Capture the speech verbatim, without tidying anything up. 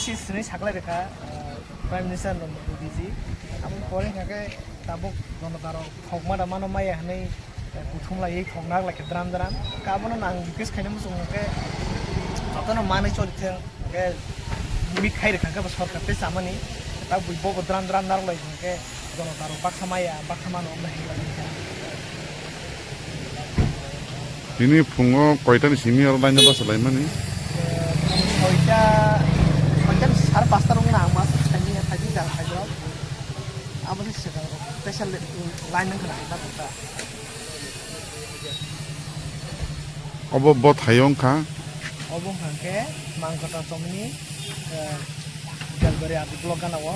Sini saklai rwkha, ah, Prime Minister Narendra Modi ji. Abo pore hwnkhe tabuk jonota rok thokma da mano maya hwnwi, eh, kuthum laiwi thokna lai kha dram dram. Abono nang request khaina muchung hwnkhe jotono manwi choli thung. Hwnkhe limit khai rwkha hwnkhe bo sorkar tei chamani. Tabuk bo dram dram narwk lai hwnkhe jonota rok baksa maya, baksa mano wngna hinwi. Tini phungo koitani simi oro laina basa laimani? Soita, soita sar pasta rok na ang mas thani thani jang thani. Abo se sega special line nang khana ta ta. Obo bo thayong kha. Obo hwnkhe Mangkota chomni, eh, Jalbari R D block gana o.